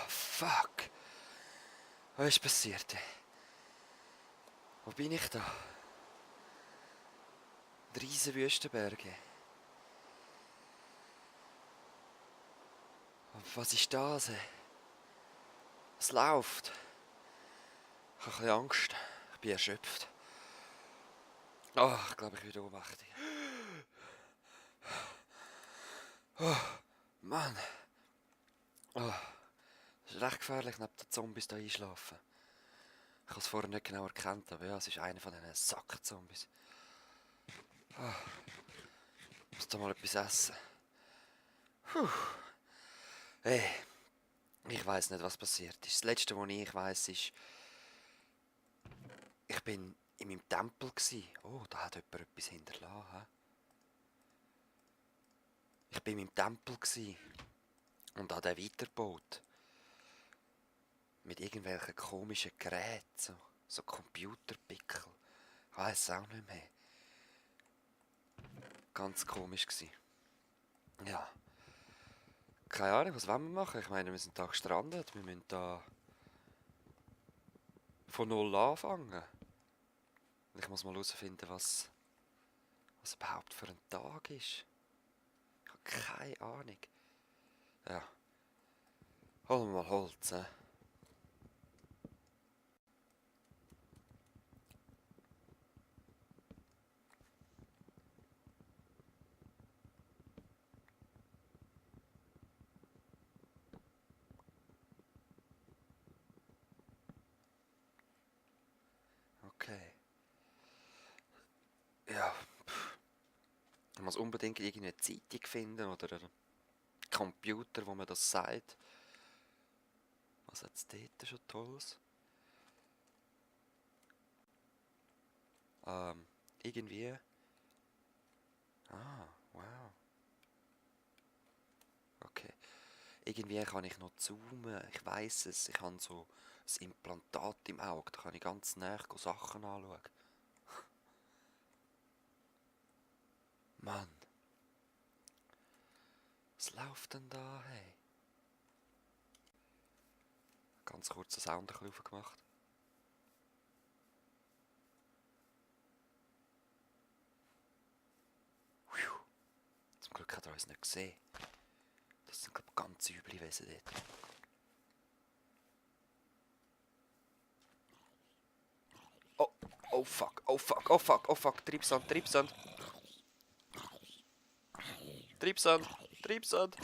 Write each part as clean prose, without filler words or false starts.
Fuck. Was ist passiert? Wo bin ich da? Riesen Wüstenberge. Was ist das? Es läuft. Ich habe ein bisschen Angst. Ich bin erschöpft. Oh, ich glaube, ich werde ohnmächtig. Oh, Mann. Oh, es ist recht gefährlich, neben den Zombies hier einschlafen. Ich habe es vorher nicht genau erkannt, aber ja, es ist einer von diesen Sack-Zombies. Oh, ich muss da mal etwas essen. Puh. Hey, ich weiss nicht, was passiert ist. Das Letzte, was ich weiss, ist, ich bin in meinem Tempel gsi. Oh, da hat jemand etwas hinterlassen. Ich bin in meinem Tempel gsi und habe den weitergebaut. Mit irgendwelchen komischen Geräten, so Computerpickel. Ich weiss auch nicht mehr. Ganz komisch gsi. Ja. Keine Ahnung, was wollen wir machen? Ich meine, wir sind da gestrandet. Wir müssen da von null anfangen. Ich muss mal herausfinden, was überhaupt für ein Tag ist. Ich habe keine Ahnung. Ja. Holen wir mal Holz, Okay. Ja. Ich muss unbedingt irgendeine Zeitung finden oder einen Computer, wo man das sagt. Was hat es dort schon Tolles? Irgendwie. Ah, wow. Okay. Irgendwie kann ich noch zoomen. Ich weiss es. Ich habe so ein Implantat im Auge. Da kann ich ganz nah Sachen anschauen. Mann. Was läuft denn da, hey? Ganz kurz den Sound ein bisschen aufgemacht. Zum Glück hat er uns nicht gesehen. Das sind, glaube ich, ganz üble Wesen dort. Oh, oh fuck, oh fuck, oh fuck, oh fuck. Treibsand, Treibsand. Treibsand, Treibsand.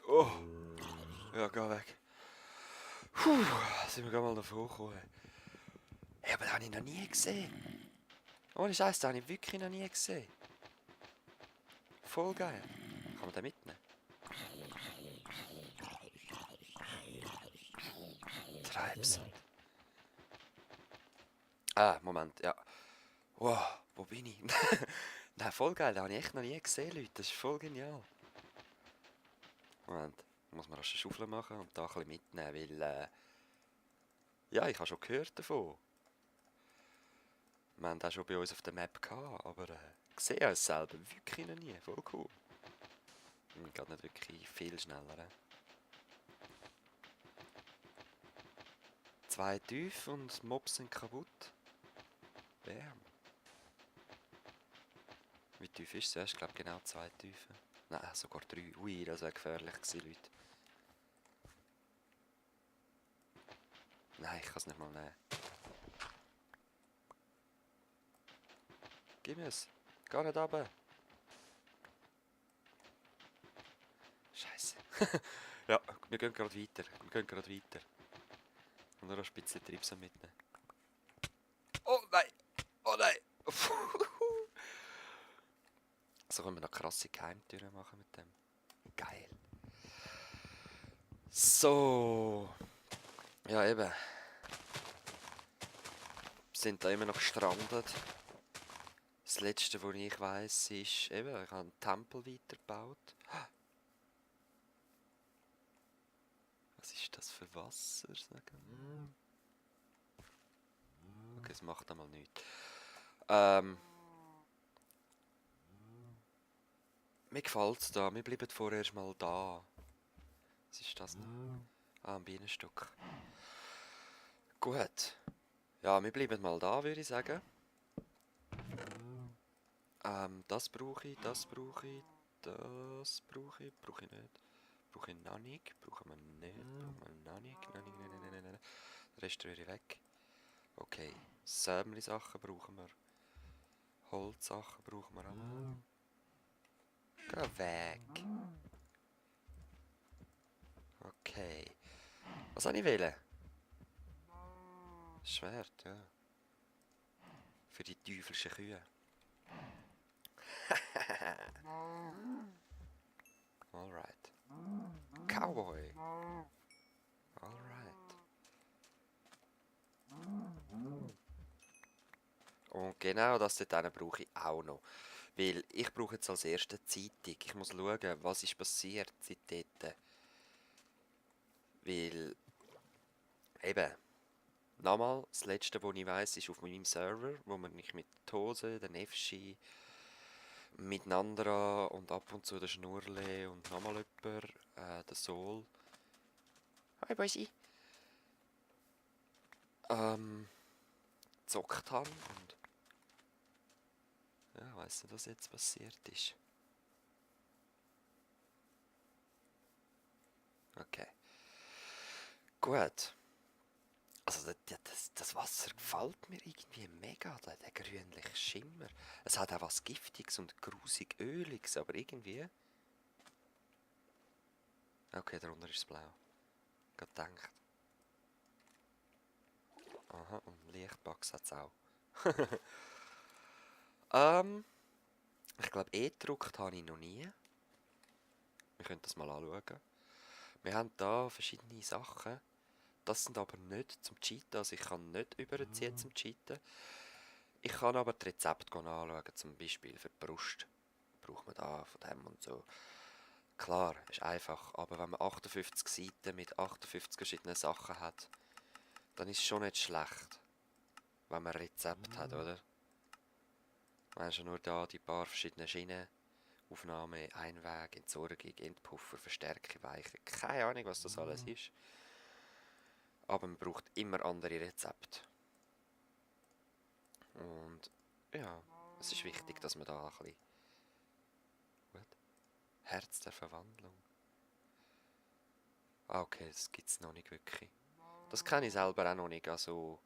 Oh, ja, geh weg. Puh, sind wir gerade mal davor gekommen. Hey, aber den habe ich noch nie gesehen. Ohne Scheiß, den habe ich wirklich noch nie gesehen. Voll geil. Kann man den mitnehmen? Treibsand. Ah, Moment, ja. Wow, wo bin ich? Nein, voll geil, den habe ich echt noch nie gesehen, Leute. Das ist voll genial. Moment, muss man rasch eine Schaufel machen und da ein bisschen mitnehmen, weil, ja, ich habe schon gehört davon. Wir haben den schon bei uns auf der Map gehabt, aber gesehen habe ich es selber wirklich noch nie. Voll cool. Geht nicht wirklich viel schneller. 2 tief und Mobs sind kaputt. Bam. Wie tief ist es? Ja, ich glaube genau 2 Tiefe. Nein, sogar 3. Ui, das wäre gefährlich gewesen, Leute. Nein, ich kann es nicht mal nehmen. Gib mir es. Geh nicht runter. Scheiße. Ja, wir gehen gerade weiter. Wir gehen gerade weiter. Und nur ein bisschen Tripsen mitnehmen. Oh nein! Oh nein! So können wir noch krasse Geheimtüren machen mit dem. Geil. So. Ja, eben. Wir sind da immer noch gestrandet. Das letzte, was ich weiss, ist eben, ich habe einen Tempel weitergebaut. Was ist das für Wasser? Okay, es macht einmal nichts. Ähm, mir gefällt's da. Wir bleiben vorerst mal da. Was ist das noch? Ah, ein Bienenstock. Gut. Ja, wir bleiben mal da, würde ich sagen. Das brauche ich, das brauche ich, das brauche ich nicht. Brauche ich noch nicht, brauchen wir nicht, brauchen wir noch nicht, nein. Der Rest rühre ich weg. Okay, Sämli-Sachen brauchen wir. Holzsachen brauchen wir auch. Geh weg. Okay. Was soll ich wählen? Schwert, ja. Für die teuflischen Kühe. Alright. Cowboy. Alright. Und genau das dort brauche ich auch noch. Weil ich brauche jetzt als erste Zeitung. Ich muss schauen, was ist passiert seitdem. Weil, eben, nochmal, das letzte, was ich weiss, ist auf meinem Server, wo man nicht mit Tose, der Nefschi, mit Nandra und ab und zu der Schnurle und nochmal jemand, der Sol. Hi, Boisi. Gezockt haben und ja, weiss nicht, was jetzt passiert ist. Okay. Gut. Also das Wasser gefällt mir irgendwie mega, der grünliche Schimmer. Es hat auch was Giftiges und grusig Öliges, aber irgendwie... Okay, darunter ist es blau. Gerade gedacht. Aha, und Lichtbugs hat es auch. Ich glaube, gedruckt habe ich noch nie. Wir können das mal anschauen. Wir haben da verschiedene Sachen. Das sind aber nicht zum Cheaten, also ich kann nicht überziehen zum Cheaten. Ich kann aber die Rezepte anschauen, zum Beispiel für die Brust. Braucht man da von dem und so. Klar, ist einfach, aber wenn man 58 Seiten mit 58 verschiedenen Sachen hat, dann ist es schon nicht schlecht, wenn man ein Rezept hat, oder? Man hat schon nur da die paar verschiedenen Schienen, Aufnahme, Einweg, Entsorgung, Endpuffer, Verstärke, Weiche, keine Ahnung, was das alles ist. Aber man braucht immer andere Rezepte. Und ja, es ist wichtig, dass man da ein bisschen... Gut. Herz der Verwandlung. Ah, okay, das gibt es noch nicht wirklich. Das kenne ich selber auch noch nicht. Also,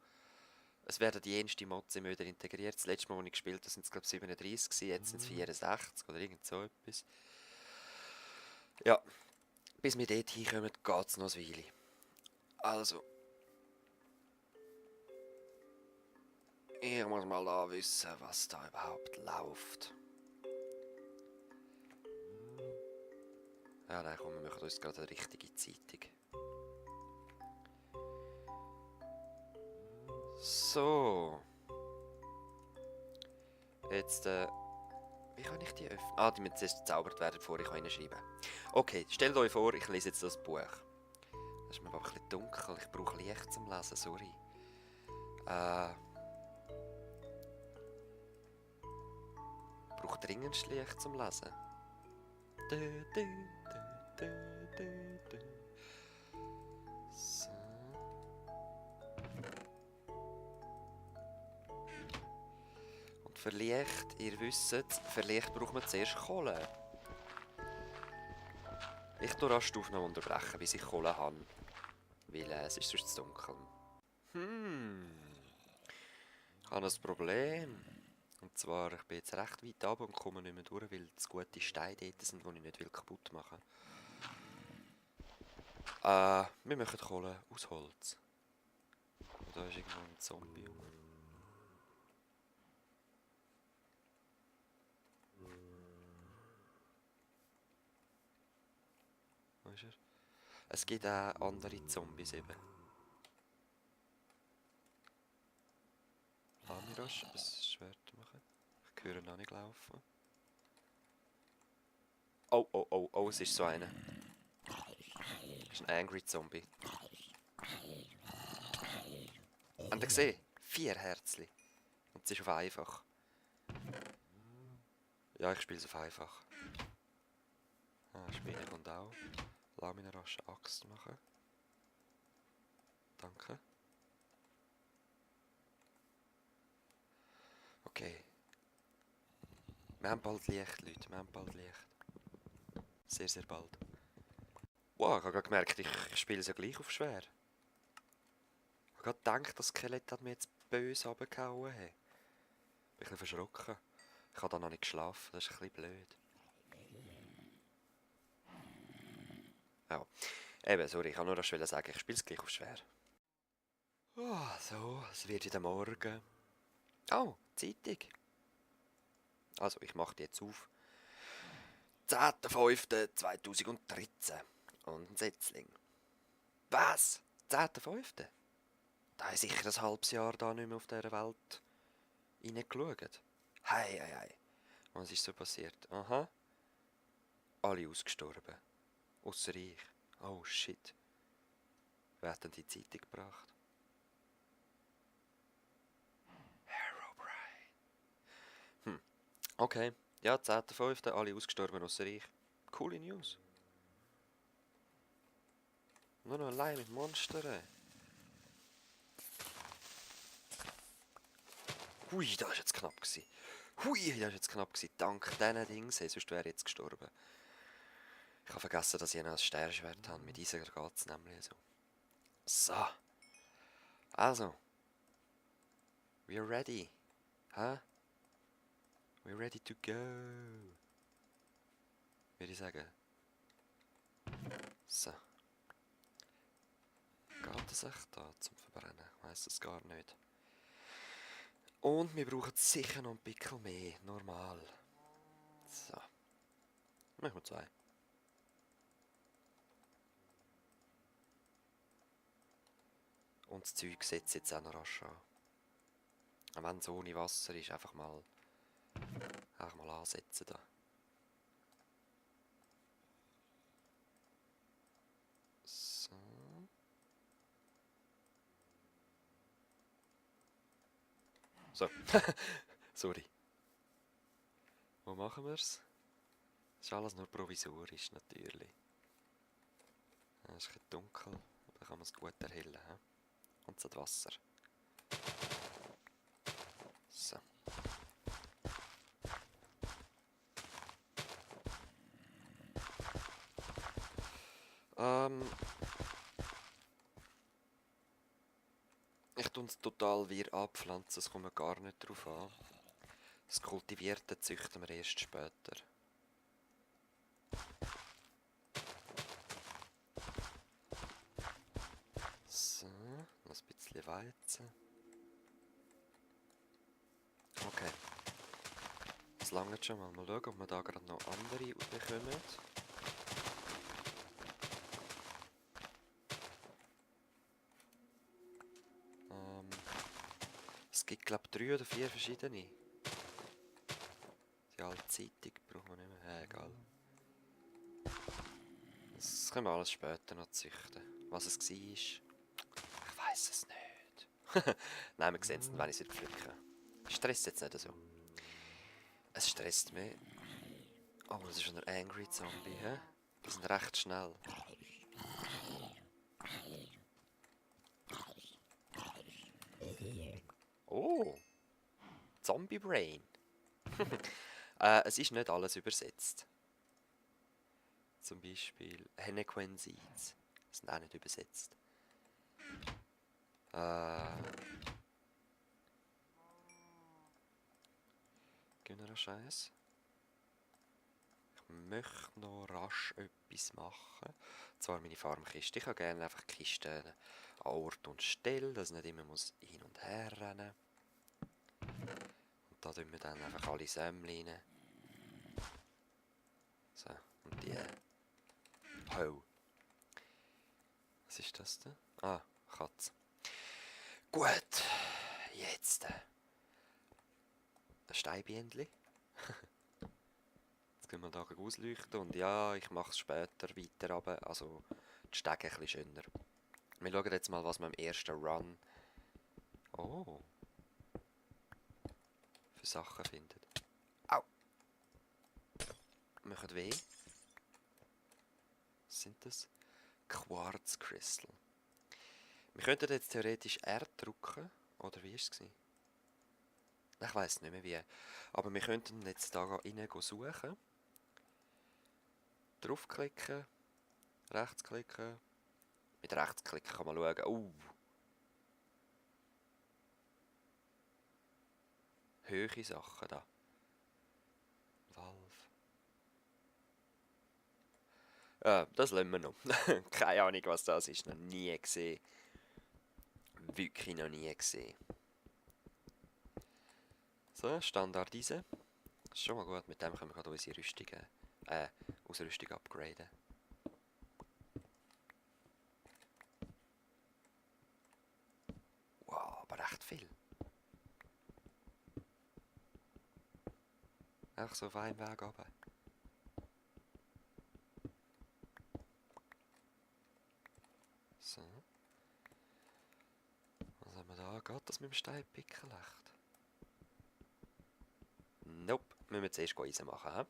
es werden die jenste Mods im Öder integriert. Das letzte Mal, als ich gespielt habe, sind es glaube ich 37 gewesen, jetzt sind es 64 oder irgend so etwas. Ja, bis wir dort hinkommen, geht es noch ein Weile. Also, ich muss mal da wissen, was da überhaupt läuft. Ja, nein, komm, wir machen uns gerade eine richtige Zeitung. So. Jetzt, wie kann ich die öffnen? Ah, die müssen zuerst gezaubert werden, bevor ich reinschreiben kann. Okay, stellt euch vor, ich lese jetzt das Buch. Das ist mir aber ein bisschen dunkel, ich brauche Licht zum Lesen, sorry. Ich brauche dringend Licht zum Lesen. So. Und für Licht, ihr wisst, für Licht braucht man zuerst Kohle. Ich tue rasch die Aufnahme unterbrechen, bis ich Kohle habe. Weil es ist sonst zu dunkel. Ich habe ein Problem. Und zwar, ich bin jetzt recht weit runter und komme nicht mehr durch, weil es gute Steine dort sind, die ich nicht kaputt machen will. Wir machen Kohle aus Holz. Und da ist irgendwo ein Zombie rum. Wo ist er? Es gibt auch andere Zombies eben. Lass mich rasch ein Schwert machen. Ich höre ihn noch nicht laufen. Oh, oh, oh, oh, es ist so einer. Das ist ein Angry Zombie. Habt ihr gesehen? 4 Herzchen. Und es ist auf einfach. Ja, ich spiele es auf einfach. Ah, Spinne kommt auch. Lass mich eine rasche Axt machen. Danke. Okay. Wir haben bald Licht, Leute. Wir haben bald Licht. Sehr, sehr bald. Wow, ich habe gerade gemerkt, ich spiele es ja gleich auf schwer. Ich habe gerade gedacht, das Skelett hat mir jetzt böse runtergehauen. Bin ein bisschen verschrocken. Ich habe da noch nicht geschlafen, das ist ein bisschen blöd. Ja, eben, sorry, ich kann nur das sagen, ich spiele es gleich auf schwer. Oh, so, es wird wieder Morgen. Oh, Zeitung. Also, ich mache die jetzt auf. 10.05.2013. Und ein Setzling. Was? 10.05.? Da habe ich sicher ein halbes Jahr da nicht mehr auf dieser Welt reingeschaut. Hei, hei, hei. Was ist so passiert? Aha. Alle ausgestorben. Ausser ich. Oh shit. Wer hat denn die Zeitung gebracht? Herobrine. Okay. Ja, 10.05. Alle ausgestorben, ausser ich. Coole News. Nur noch allein mit Monstern. Hui, das war jetzt knapp gewesen. Hui, das war jetzt knapp gewesen. Dank diesen Dingen, sonst wäre ich jetzt gestorben. Ich habe vergessen, dass ich noch ein Sternschwert habe. Mit dieser geht es nämlich so. So. Also. We're ready. Hä? We're ready to go. Würde ich sagen. So. Geht es echt da zum Verbrennen? Ich weiss es gar nicht. Und wir brauchen sicher noch ein bisschen mehr. Normal. So. Machen wir 2. Und das Zeug setzt jetzt auch noch rasch an. Und wenn es ohne Wasser ist, einfach mal ansetzen da. So. So. Sorry. Wo machen wir es? Das ist alles nur provisorisch, natürlich. Es ist ein bisschen dunkel, aber da kann man es gut erhellen. He? Und das Wasser. So. Ich tue es total wir abpflanzen, es kommt mir gar nicht drauf an. Das Kultivierte züchten wir erst später. So, noch ein bisschen Weizen. Okay. Das langt schon mal. Mal schauen, ob wir da gerade noch andere bekommen. Es gibt glaube ich 3 oder 4 verschiedene. Die alte Zeitung brauchen wir nicht mehr. Egal. Das können wir alles später noch züchten. Was es war, ich weiss es nicht. Nein, wir sehen es nicht, wenn ich es pflücke. Stresst jetzt nicht so. Es stresst mich. Oh, das ist ein Angry Zombie, hä? Die sind recht schnell. Oh! Zombie Brain. Es ist nicht alles übersetzt. Zum Beispiel Henequensids sind auch nicht übersetzt. Genau Scheiß. Ich möchte noch rasch etwas machen. Und zwar meine Farmkiste. Ich habe gerne einfach Kisten an Ort und Stelle, dass ich nicht immer muss hin und her rennen. Und da tun wir dann einfach alle Sämli rein. So, und die... Oh. Was ist das denn? Ah, Katze. Gut, jetzt. Ein Steinbienchen. Jetzt können wir da ausleuchten und ja, ich mache es später weiter runter, also die Stege ein bisschen schöner. Wir schauen jetzt mal, was wir im ersten Run für Sachen finden. Au! Machen weh. Was sind das? Quartz Crystal. Wir könnten jetzt theoretisch R drücken. Oder wie war es? Ich weiss nicht mehr wie. Aber wir könnten jetzt da rein suchen. Draufklicken. Rechtsklicken. Mit Rechtsklicken kann man schauen. Höhere Sachen da. Valve. Das lassen wir noch. Keine Ahnung, was das ist. Noch nie gesehen. Wirklich noch nie gesehen. So, Standardise. Ist schon mal gut. Mit dem können wir gerade unsere Ausrüstung upgraden. Wow, aber recht viel. Einfach so auf einem Weg runter. So. Was haben wir da? Geht das mit dem Steinpicken leicht? Nope. Müssen wir zuerst Eisen machen. He?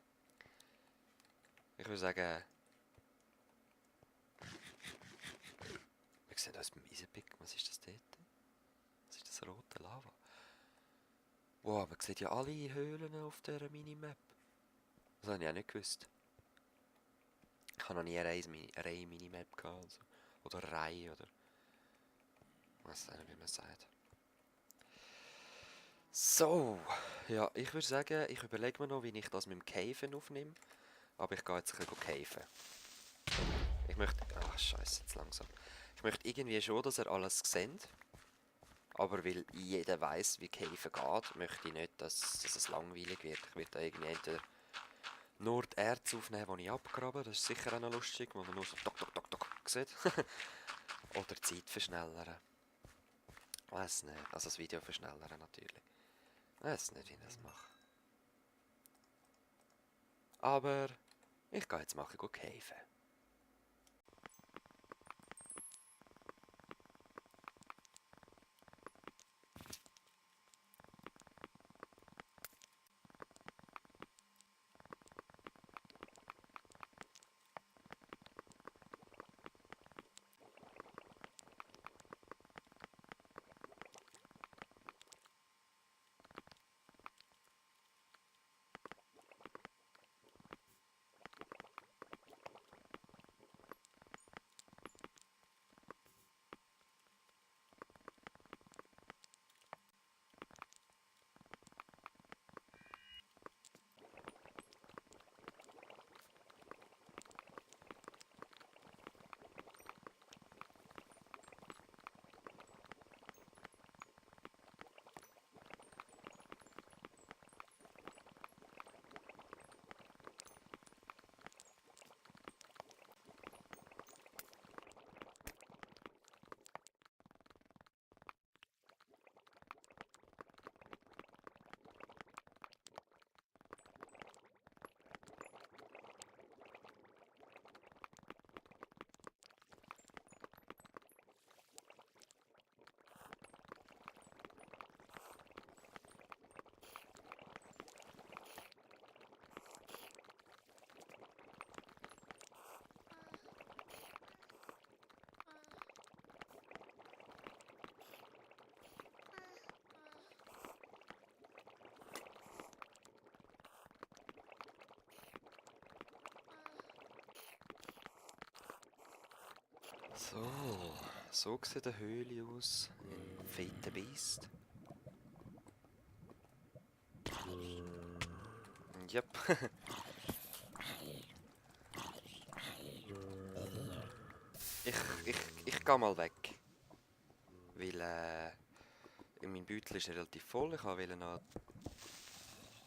Ich würde sagen... Wir sehen das beim Eisenpicken. Was ist das dort? Was ist das rote Lava? Wow, man sieht ja alle Höhlen auf dieser Minimap. Das habe ich auch nicht gewusst. Ich habe noch nie eine Reihe Minimap gehabt. Also. Oder eine Reihe, oder... Ich weiß nicht, wie man sagt. So, ja, ich würde sagen, ich überlege mir noch, wie ich das mit dem Caven aufnehme. Aber ich gehe jetzt ein bisschen caven. Ich möchte... Ach, scheiße, jetzt langsam. Ich möchte irgendwie schon, dass ihr alles seht. Aber weil jeder weiss, wie Caven geht, möchte ich nicht, dass es langweilig wird. Ich werde da irgendwie entweder nur die Erze aufnehmen, die ich abgrabe. Das ist sicher auch noch lustig, wo man nur so tok tok tok tok sieht. Oder die Zeit verschnellern. Weiß nicht. Also das Video verschnellern natürlich. Weiß nicht, wie ich das mache. Aber ich gehe jetzt mal caven. So sieht eine Höhle aus in Fate Beast. Yep. ich gehe mal weg. Weil mein Beutel ist relativ voll. Ich wollte noch eine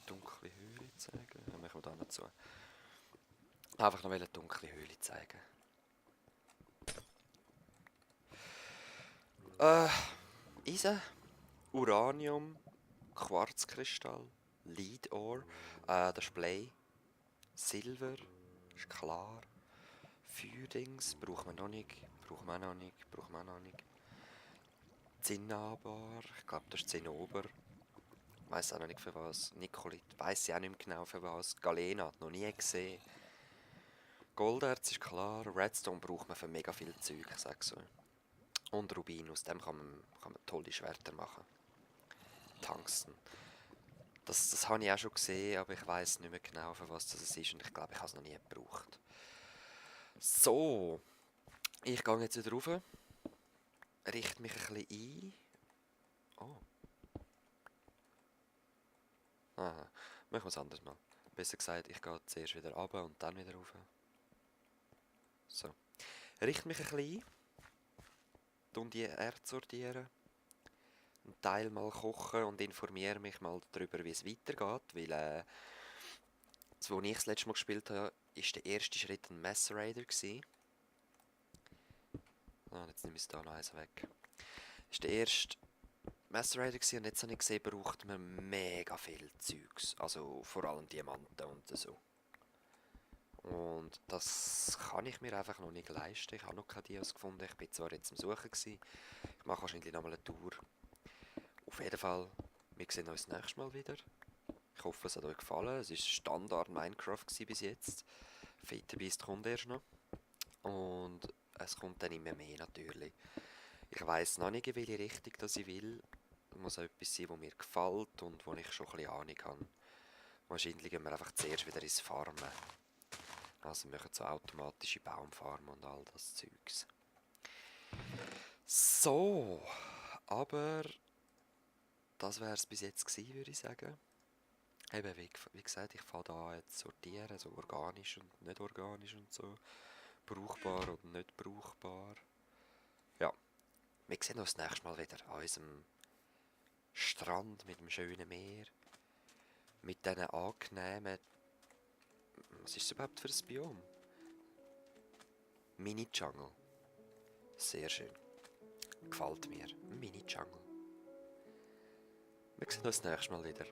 dunkle Höhle zeigen. Ja, machen wir da noch zu. Einfach noch eine dunkle Höhle zeigen. Eisen, Uranium, Quarzkristall, Lead Ore, das ist Blei, Silber, ist klar, Feuerdings brauchen wir noch nicht, brauchen wir noch nicht. Zinnabar, ich glaube das ist Zinnober, Weiß auch noch nicht für was. Nicolit, weiß ich auch nicht mehr genau für was. Galena, noch nie gesehen. Golderz ist klar. Redstone braucht man für mega viel Zeug, ich sag's so. Und Rubin, aus dem kann man tolle Schwerter machen. Tungsten. Das habe ich auch schon gesehen, aber ich weiß nicht mehr genau, für was das ist und ich glaube, ich habe es noch nie gebraucht. So, ich gehe jetzt wieder rauf, richte mich ein bisschen ein. Oh, aha, machen wir es anders mal. Besser gesagt, ich gehe zuerst wieder runter und dann wieder rauf. So, richte mich ein bisschen ein, tun die Erz sortieren, einen Teil mal kochen und informiere mich mal darüber, wie es weitergeht, weil als ich das letzte Mal gespielt habe, war der erste Schritt ein Macerator. Ah, jetzt nehme ich es da noch eins weg. Das war der erste Macerator und jetzt habe ich gesehen, braucht man mega viel Zeugs. Also vor allem Diamanten und so. Und das kann ich mir einfach noch nicht leisten. Ich habe noch keine Dias gefunden. Ich bin zwar jetzt am Suchen gewesen. Ich mache wahrscheinlich noch mal eine Tour. Auf jeden Fall, wir sehen uns das nächste Mal wieder. Ich hoffe, es hat euch gefallen. Es war Standard Minecraft bis jetzt. Fette Beast kommt erst noch. Und es kommt dann immer mehr natürlich. Ich weiss noch nicht, in welche Richtung das ich will. Es muss auch etwas sein, das mir gefällt und wo ich schon ein bisschen Ahnung habe. Wahrscheinlich gehen wir einfach zuerst wieder ins Farmen. Also wir machen so automatische Baumfarmen und all das Zeugs. So, aber das wäre es bis jetzt gewesen, würde ich sagen. Eben, wie gesagt, ich fange da jetzt sortieren, so organisch und nicht organisch und so. Brauchbar und nicht brauchbar. Ja, wir sehen uns das nächste Mal wieder an unserem Strand mit dem schönen Meer. Mit diesen angenehmen... Was ist es überhaupt für ein Biom? Mini-Jungle. Sehr schön. Gefällt mir. Mini-Jungle. Wir sehen uns das nächste Mal wieder.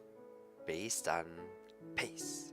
Bis dann. Peace.